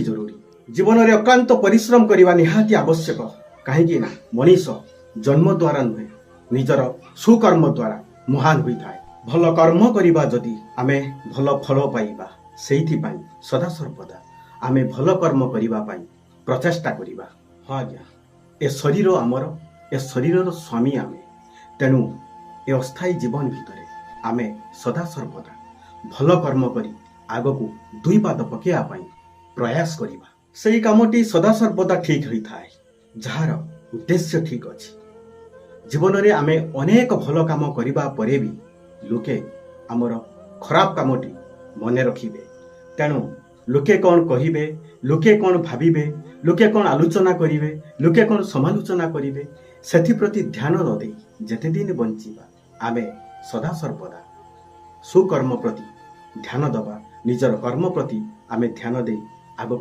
ଜରୁରୀ। ଜୀବନରେ ଅକ୍ଳାନ୍ତ ପରିଶ୍ରମ କରିବା ନିହାତି ଆବଶ୍ୟକ, କାହିଁକି ନା ମଣିଷ ଜନ୍ମ ଦ୍ୱାରା ନୁହେଁ, ନିଜର ସୁକର୍ମ ଦ୍ୱାରା ମହାନ ହୋଇଥାଏ। ଭଲ କର୍ମ କରିବା ଯଦି, ଆମେ ଭଲ ଫଳ ପାଇବା। ସେଇଥିପାଇଁ ସଦାସର୍ବଦା ଆମେ ଭଲ କର୍ମ କରିବା ପାଇଁ ପ୍ରଚେଷ୍ଟା କରିବା। ହଁ ଆଜ୍ଞା, ଏ ଶରୀର ଆମର, ଏ ଶରୀରର ସ୍ୱାମୀ ଆମେ। ତେଣୁ ଏ ଅସ୍ଥାୟୀ ଜୀବନ ଭିତରେ ଆମେ ସଦାସର୍ବଦା ଭଲ କର୍ମ କରି ଆଗକୁ ଦୁଇ ପାଦ ପକାଇବା ପାଇଁ ପ୍ରୟାସ କରିବା। ସେଇ କାମଟି ସଦାସର୍ବଦା ଠିକ୍ ହୋଇଥାଏ, ଯାହାର ଉଦ୍ଦେଶ୍ୟ ଠିକ୍ ଅଛି। ଜୀବନରେ ଆମେ ଅନେକ ଭଲ କାମ କରିବା ପରେ ବି ଲୋକେ ଆମର ଖରାପ କାମଟି ମନେ ରଖିବେ। ତେଣୁ ଲୋକେ କ'ଣ କହିବେ, ଲୋକେ କ'ଣ ଭାବିବେ, ଲୋକେ କ'ଣ ଆଲୋଚନା କରିବେ, ଲୋକେ କ'ଣ ସମାଲୋଚନା କରିବେ, ସେଥିପ୍ରତି ଧ୍ୟାନ ନ ଦେଇ ଯେତେ ଦିନ ବଞ୍ଚିବା, ଆମେ ସଦାସର୍ବଦା ସୁକର୍ମ ପ୍ରତି ଧ୍ୟାନ ଦେବା। ନିଜର କର୍ମ ପ୍ରତି ଆମେ ଧ୍ୟାନ ଦେଇ